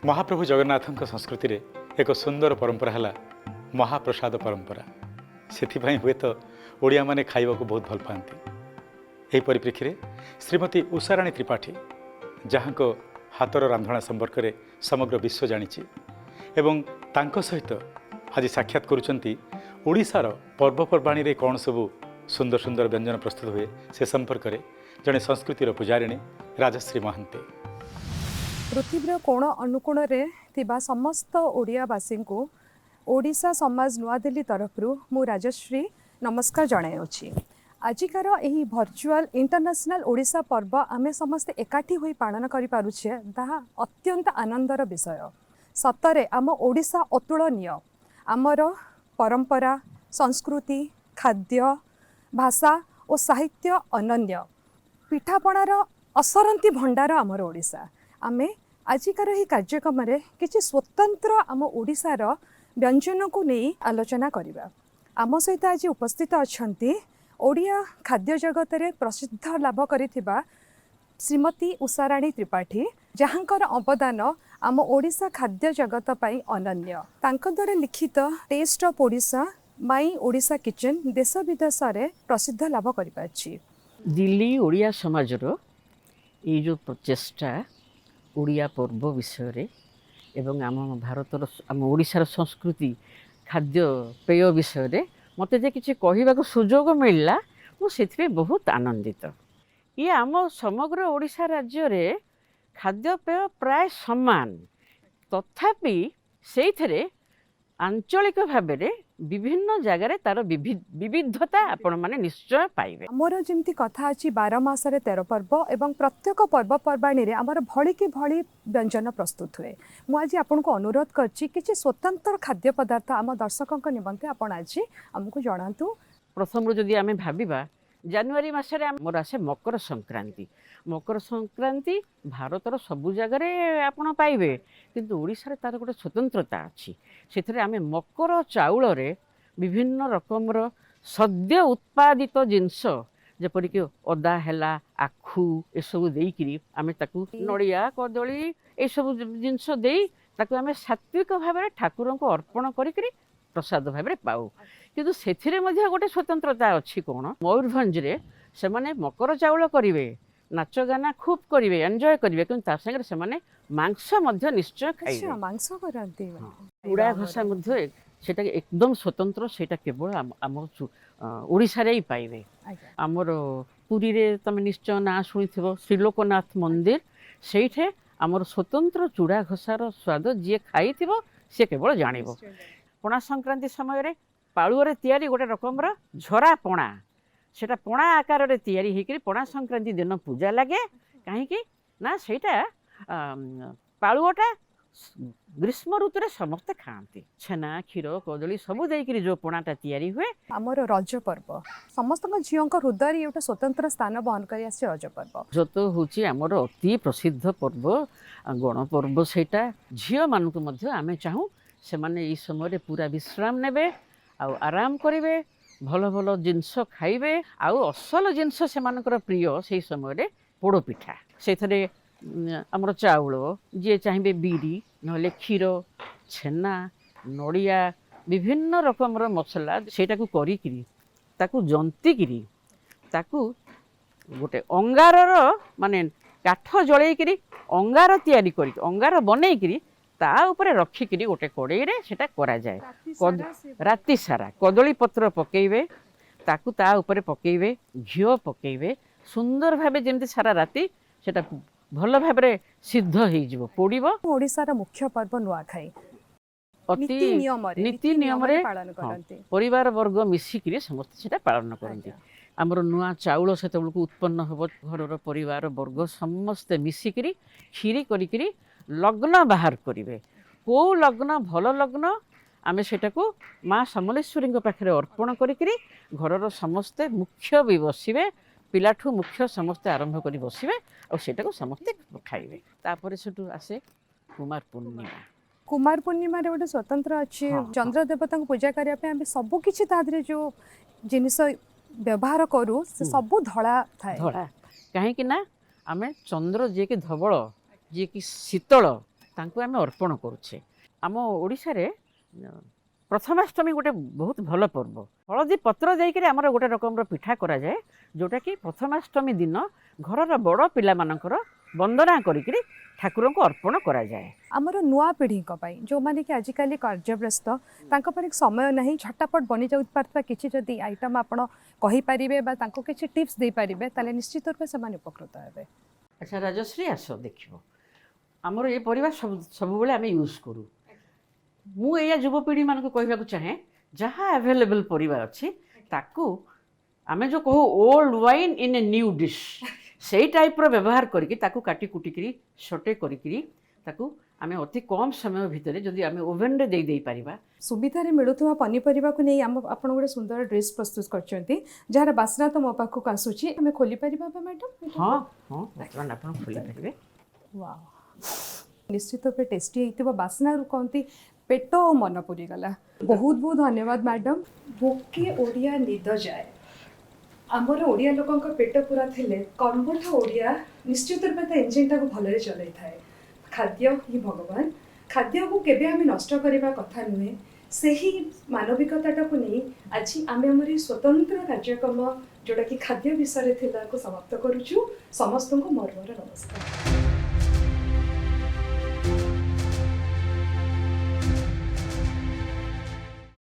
ମହାପ୍ରଭୁ ଜଗନ୍ନାଥଙ୍କ ସଂସ୍କୃତିରେ ଏକ ସୁନ୍ଦର ପରମ୍ପରା ହେଲା ମହାପ୍ରସାଦ ପରମ୍ପରା। ସେଥିପାଇଁ ହୁଏତ ଓଡ଼ିଆମାନେ ଖାଇବାକୁ ବହୁତ ଭଲ ପାଆନ୍ତି। ଏହି ପରିପ୍ରେକ୍ଷୀରେ ଶ୍ରୀମତୀ ଉଷାରାଣୀ ତ୍ରିପାଠୀ, ଯାହାଙ୍କ ହାତର ରାନ୍ଧଣା ସମ୍ପର୍କରେ ସମଗ୍ର ବିଶ୍ୱ ଜାଣିଛି ଏବଂ ତାଙ୍କ ସହିତ ଆଜି ସାକ୍ଷାତ କରୁଛନ୍ତି, ଓଡ଼ିଶାର ପର୍ବପର୍ବାଣୀରେ କ'ଣ ସବୁ ସୁନ୍ଦର ସୁନ୍ଦର ବ୍ୟଞ୍ଜନ ପ୍ରସ୍ତୁତ ହୁଏ, ସେ ସମ୍ପର୍କରେ ଜଣେ ସଂସ୍କୃତିର ପୂଜାରିଣୀ ରାଜଶ୍ରୀ ମହାନ୍ତି। ପୃଥିବୀର କୋଣ ଅନୁକୋଣରେ ଥିବା ସମସ୍ତ ଓଡ଼ିଆବାସୀଙ୍କୁ ଓଡ଼ିଶା ସମାଜ ନୂଆଦିଲ୍ଲୀ ତରଫରୁ ମୁଁ ରାଜଶ୍ରୀ ନମସ୍କାର ଜଣାଇଅଛି। ଆଜିକାର ଏହି ଭର୍ଚୁଆଲ ଇଣ୍ଟରନ୍ୟାସନାଲ ଓଡ଼ିଶା ପର୍ବ ଆମେ ସମସ୍ତେ ଏକାଠି ହୋଇ ପାଳନ କରିପାରୁଛେ, ତାହା ଅତ୍ୟନ୍ତ ଆନନ୍ଦର ବିଷୟ। ସତରେ ଆମ ଓଡ଼ିଶା ଅତୁଳନୀୟ। ଆମର ପରମ୍ପରା, ସଂସ୍କୃତି, ଖାଦ୍ୟ, ଭାଷା ଓ ସାହିତ୍ୟ ଅନନ୍ୟ। ପିଠାପଣାର ଅସରନ୍ତି ଭଣ୍ଡାର ଆମର ଓଡ଼ିଶା। ଆମେ ଆଜିକାର ଏହି କାର୍ଯ୍ୟକ୍ରମରେ କିଛି ସ୍ୱତନ୍ତ୍ର ଆମ ଓଡ଼ିଶାର ବ୍ୟଞ୍ଜନକୁ ନେଇ ଆଲୋଚନା କରିବା। ଆମ ସହିତ ଆଜି ଉପସ୍ଥିତ ଅଛନ୍ତି ଓଡ଼ିଆ ଖାଦ୍ୟ ଜଗତରେ ପ୍ରସିଦ୍ଧ ଲାଭ କରିଥିବା ଶ୍ରୀମତୀ ଉଷାରାଣୀ ତ୍ରିପାଠୀ, ଯାହାଙ୍କର ଅବଦାନ ଆମ ଓଡ଼ିଶା ଖାଦ୍ୟ ଜଗତ ପାଇଁ ଅନନ୍ୟ। ତାଙ୍କ ଦ୍ୱାରା ଲିଖିତ "Taste of Odisha: My Odisha Kitchen" ଦେଶ ବିଦେଶରେ ପ୍ରସିଦ୍ଧ ଲାଭ କରିପାରିଛି। ଦିଲ୍ଲୀ ଓଡ଼ିଆ ସମାଜର ଏଇ ଯେଉଁ ପ୍ରଚେଷ୍ଟା ଓଡ଼ିଆ ପର୍ବ ବିଷୟରେ ଏବଂ ଆମ ଭାରତର, ଆମ ଓଡ଼ିଶାର ସଂସ୍କୃତି, ଖାଦ୍ୟ ପେୟ ବିଷୟରେ ମୋତେ ଯେ କିଛି କହିବାକୁ ସୁଯୋଗ ମିଳିଲା, ମୁଁ ସେଥିପାଇଁ ବହୁତ ଆନନ୍ଦିତ। ଇଏ ଆମ ସମଗ୍ର ଓଡ଼ିଶା ରାଜ୍ୟରେ ଖାଦ୍ୟପେୟ ପ୍ରାୟ ସମାନ, ତଥାପି ସେଇଥିରେ ଆଞ୍ଚଳିକ ଭାବରେ ବିଭିନ୍ନ ଜାଗାରେ ତାର ବିବିଧତା ଆପଣମାନେ ନିଶ୍ଚୟ ପାଇବେ। ଆମର ଯେମିତି କଥା ଅଛି, 12 ମାସରେ 13 ପର୍ବ ଏବଂ ପ୍ରତ୍ୟେକ ପର୍ବପର୍ବାଣୀରେ ଆମର ଭଳିକି ଭଳି ବ୍ୟଞ୍ଜନ ପ୍ରସ୍ତୁତ ହୁଏ। ମୁଁ ଆଜି ଆପଣଙ୍କୁ ଅନୁରୋଧ କରିଛି, କିଛି ସ୍ୱତନ୍ତ୍ର ଖାଦ୍ୟ ପଦାର୍ଥ ଆମ ଦର୍ଶକଙ୍କ ନିମନ୍ତେ ଆପଣ ଆଜି ଆମକୁ ଜଣାନ୍ତୁ। ପ୍ରଥମରୁ ଯଦି ଆମେ ଭାବିବା, ଜାନୁଆରୀ ମାସରେ ଆମର ଆସେ ମକର ସଂକ୍ରାନ୍ତି। ମକର ସଂକ୍ରାନ୍ତି ଭାରତର ସବୁ ଜାଗାରେ ଆପଣ ପାଇବେ, କିନ୍ତୁ ଓଡ଼ିଶାରେ ତାର ଗୋଟେ ସ୍ୱତନ୍ତ୍ରତା ଅଛି। ସେଥିରେ ଆମେ ମକର ଚାଉଳରେ ବିଭିନ୍ନ ରକମର ସଦ୍ୟ ଉତ୍ପାଦିତ ଜିନିଷ, ଯେପରିକି ଅଦା ହେଲା, ଆଖୁ, ଏସବୁ ଦେଇକିରି ଆମେ ତାକୁ ନଡ଼ିଆ, କଦଳୀ, ଏସବୁ ଜିନିଷ ଦେଇ ତାକୁ ଆମେ ସାତ୍ବିକ ଭାବରେ ଠାକୁରଙ୍କୁ ଅର୍ପଣ କରିକିରି ପ୍ରସାଦ ଭାବରେ ପାଉ। କିନ୍ତୁ ସେଥିରେ ମଧ୍ୟ ଗୋଟେ ସ୍ୱତନ୍ତ୍ରତା ଅଛି। କ'ଣ? ମୟୂରଭଞ୍ଜରେ ସେମାନେ ମକର ଚାଉଳ କରିବେ, ନାଚ ଗାନା ଖୁବ୍ କରିବେ, ଏନ୍ଜୟ କରିବେ, କିନ୍ତୁ ତା ସାଙ୍ଗରେ ସେମାନେ ମାଂସ ମଧ୍ୟ ନିଶ୍ଚୟ ଖାଇବେ। ମାଂସ କରନ୍ତି। ଚୁଡ଼ା ଘଷା ମଧ୍ୟ ସେଇଟା ଏକଦମ ସ୍ୱତନ୍ତ୍ର। ସେଇଟା କେବଳ ଆମ ଓଡ଼ିଶାରେ ହିଁ ପାଇବେ। ଆମର ପୁରୀରେ ତମେ ନିଶ୍ଚୟ ନାଁ ଶୁଣିଥିବ, ଶ୍ରୀଲୋକନାଥ ମନ୍ଦିର। ସେଇଠି ଆମର ସ୍ୱତନ୍ତ୍ର ଚୁଡ଼ା ଘଷାର ସ୍ୱାଦ ଯିଏ ଖାଇଥିବ, ସିଏ କେବଳ ଜାଣିବ। ପଣା ସଂକ୍ରାନ୍ତି ସମୟରେ ପାଳୁଅରେ ତିଆରି ଗୋଟେ ରକମର ଝରା ପଣା, ସେଇଟା ପଣା ଆକାରରେ ତିଆରି ହେଇକରି ପଣା ସଂକ୍ରାନ୍ତି ଦିନ ପୂଜା ଲାଗେ। କାହିଁକି ନା ସେଇଟା ପାଳୁଅଟା ଗ୍ରୀଷ୍ମ ଋତୁରେ ସମସ୍ତେ ଖାଆନ୍ତି। ଛେନା, କ୍ଷୀର, କଦଳୀ ସବୁ ଦେଇକିରି ଯେଉଁ ପଣାଟା ତିଆରି ହୁଏ। ଆମର ରଜ ପର୍ବ, ସମସ୍ତଙ୍କ ଝିଅଙ୍କ ହୃଦୟରେ ଇଏ ଗୋଟେ ସ୍ୱତନ୍ତ୍ର ସ୍ଥାନ ବହନ କରି ଆସିଛି ରଜ ପର୍ବ। ରଜ ତ ହେଉଛି ଆମର ଅତି ପ୍ରସିଦ୍ଧ ପର୍ବ, ଆଉ ଗଣପର୍ବ ସେଇଟା। ଝିଅମାନଙ୍କୁ ମଧ୍ୟ ଆମେ ଚାହୁଁ ସେମାନେ ଏଇ ସମୟରେ ପୁରା ବିଶ୍ରାମ ନେବେ ଆଉ ଆରାମ କରିବେ, ଭଲ ଭଲ ଜିନିଷ ଖାଇବେ। ଆଉ ଅସଲ ଜିନିଷ ସେମାନଙ୍କର ପ୍ରିୟ ସେଇ ସମୟରେ ପୋଡ଼ପିଠା। ସେଇଥିରେ ଆମର ଚାଉଳ, ଯିଏ ଚାହିଁବେ ବିରି, ନହେଲେ କ୍ଷୀର, ଛେନା, ନଡ଼ିଆ, ବିଭିନ୍ନ ରକମର ମସଲା, ସେଇଟାକୁ କରିକିରି ତାକୁ ଜନ୍ତିକିରି ତାକୁ ଗୋଟେ ଅଙ୍ଗାରର, ମାନେ କାଠ ଜଳେଇକିରି ଅଙ୍ଗାର ତିଆରି କରିକି, ଅଙ୍ଗାର ବନେଇକିରି ତା ଉପରେ ରଖିକିରି ଗୋଟେ କଡ଼େଇରେ ସେଇଟା କରାଯାଏ ରାତି ସାରା। କଦଳୀ ପତ୍ର ପକେଇବେ, ତାକୁ ତା ଉପରେ ପକେଇବେ, ଘିଅ ପକେଇବେ ସୁନ୍ଦର ଭାବେ, ଯେମିତି ସାରା ରାତି ସେଇଟା ଭଲ ଭାବରେ ସିଦ୍ଧ ହେଇଯିବ, ପୋଡ଼ିବ। ଓଡ଼ିଶାର ମୁଖ୍ୟ ପର୍ବ ନୂଆଖାଇ। ଅତି ନୀତି ନିୟମରେ ନୀତି ନିୟମରେ ପାଳନ କରନ୍ତି। ପରିବାର ବର୍ଗ ମିଶିକିରି ସମସ୍ତେ ସେଇଟା ପାଳନ କରନ୍ତି। ଆମର ନୂଆ ଚାଉଳ ସେତେବେଳକୁ ଉତ୍ପନ୍ନ ହେବ। ଘରର ପରିବାର ବର୍ଗ ସମସ୍ତେ ମିଶିକିରି କ୍ଷୀରି କରିକିରି ଲଗ୍ନ ବାହାର କରିବେ, କେଉଁ ଲଗ୍ନ ଭଲ ଲଗ୍ନ। ଆମେ ସେଇଟାକୁ ମା ସମଲେଶ୍ୱରୀଙ୍କ ପାଖରେ ଅର୍ପଣ କରିକିରି ଘରର ସମସ୍ତେ ମୁଖ୍ୟ ବି ବସିବେ, ପିଲାଠୁ ମୁଖ୍ୟ ସମସ୍ତେ ଆରମ୍ଭ କରି ବସିବେ ଆଉ ସେଇଟାକୁ ସମସ୍ତେ ଖାଇବେ। ତାପରେ ସେଠୁ ଆସେ କୁମାର ପୂର୍ଣ୍ଣିମା। କୁମାର ପୂର୍ଣ୍ଣିମାରେ ଗୋଟେ ସ୍ୱତନ୍ତ୍ର ଅଛି। ଚନ୍ଦ୍ର ଦେବତାଙ୍କୁ ପୂଜା କରିବା ପାଇଁ ଆମେ ସବୁ କିଛି ତା ଦେହରେ ଯୋଉ ଜିନିଷ ବ୍ୟବହାର କରୁ, ସେ ସବୁ ଧଳା ଥାଏ। ଧଳା କାହିଁକି ନା ଆମେ ଚନ୍ଦ୍ର ଯିଏକି ଧବଳ, ଯିଏକି ଶୀତଳ, ତାଙ୍କୁ ଆମେ ଅର୍ପଣ କରୁଛେ। ଆମ ଓଡ଼ିଶାରେ ପ୍ରଥମାଷ୍ଟମୀ ଗୋଟେ ବହୁତ ଭଲ ପର୍ବ। ହଳଦୀ ପତ୍ର ଦେଇକରି ଆମର ଗୋଟେ ରକମର ପିଠା କରାଯାଏ, ଯେଉଁଟାକି ପ୍ରଥମାଷ୍ଟମୀ ଦିନ ଘରର ବଡ଼ ପିଲାମାନଙ୍କର ବନ୍ଦନା କରିକିରି ଠାକୁରଙ୍କୁ ଅର୍ପଣ କରାଯାଏ। ଆମର ନୂଆ ପିଢ଼ିଙ୍କ ପାଇଁ, ଯେଉଁମାନେ କି ଆଜିକାଲି କାର୍ଯ୍ୟବ୍ୟସ୍ତ, ତାଙ୍କ ପାଖରେ ସମୟ ନାହିଁ, ଝଟାପଟ ବନି ଯାଉପାରୁଥିବା କିଛି ଯଦି ଆଇଟମ୍ ଆପଣ କହିପାରିବେ ବା ତାଙ୍କୁ କିଛି ଟିପ୍ସ ଦେଇପାରିବେ, ତାହେଲେ ନିଶ୍ଚିତ ରୂପେ ସେମାନେ ଉପକୃତ ହେବେ। ଆଚ୍ଛା ରାଜଶ୍ରୀ, ଆସ ଦେଖିବ। ଆମର ଏ ପରିବା ସବୁବେଳେ ଆମେ ୟୁଜ୍ କରୁ। ମୁଁ ଏଇଆ ଯୁବପିଢ଼ିମାନଙ୍କୁ କହିବାକୁ ଚାହେଁ, ଯାହା ଆଭେଲେବଲ୍ ପରିବା ଅଛି ତାକୁ ଆମେ ଯେଉଁ କହୁ old wine in a new dish, ସେଇ ଟାଇପ୍ର ବ୍ୟବହାର କରିକି ତାକୁ କାଟି କୁଟିକିରି ସଟେ କରିକିରି ତାକୁ ଆମେ ଅତି କମ୍ ସମୟ ଭିତରେ ଯଦି ଆମେ ଓଭେନରେ ଦେଇ ଦେଇପାରିବା। ସୁବିଧାରେ ମିଳୁଥିବା ପନିପରିବାକୁ ନେଇ ଆମ ଆପଣ ଗୋଟେ ସୁନ୍ଦର ଡିଶ୍ ପ୍ରସ୍ତୁତ କରିଛନ୍ତି, ଯାହାର ବାସ୍ନା ତ ମୋ ପାଖକୁ ଆସୁଛି। ଆମେ ଖୋଲିପାରିବା ମ୍ୟାଡ଼ାମ୍? ହଁ, ବର୍ତ୍ତମାନ ଆପଣ ଖୋଲିପାରିବେ। ୱାଓ, ନିଶ୍ଚିତ ରୂପେ ଟେଷ୍ଟି ହେଇଥିବ। ବାସ୍ନାରୁ କହନ୍ତି ପେଟ ଆଉ ମନ ପୁରିଗଲା। ବହୁତ ବହୁତ ଧନ୍ୟବାଦ ମ୍ୟାଡ଼ାମ୍। ଭୋକେ ଓଡ଼ିଆ ନିଦ ଯାଏ। ଆମର ଓଡ଼ିଆ ଲୋକଙ୍କ ପେଟ ପୁରା ଥିଲେ କର୍ମଠ ଓଡ଼ିଆ ନିଶ୍ଚିତ ରୂପେ ତା ଇଞ୍ଜିନଟାକୁ ଭଲରେ ଚଲାଇଥାଏ। ଖାଦ୍ୟ ହିଁ ଭଗବାନ। ଖାଦ୍ୟକୁ କେବେ ଆମେ ନଷ୍ଟ କରିବା କଥା ନୁହେଁ। ସେହି ମାନବିକତାଟାକୁ ନେଇ ଆଜି ଆମେ ଆମର ଏହି ସ୍ୱତନ୍ତ୍ର କାର୍ଯ୍ୟକ୍ରମ, ଯେଉଁଟାକି ଖାଦ୍ୟ ବିଷୟରେ ଥିଲା, କୁ ସମାପ୍ତ କରୁଛୁ। ସମସ୍ତଙ୍କୁ ମୋର ମୋର ନମସ୍କାର।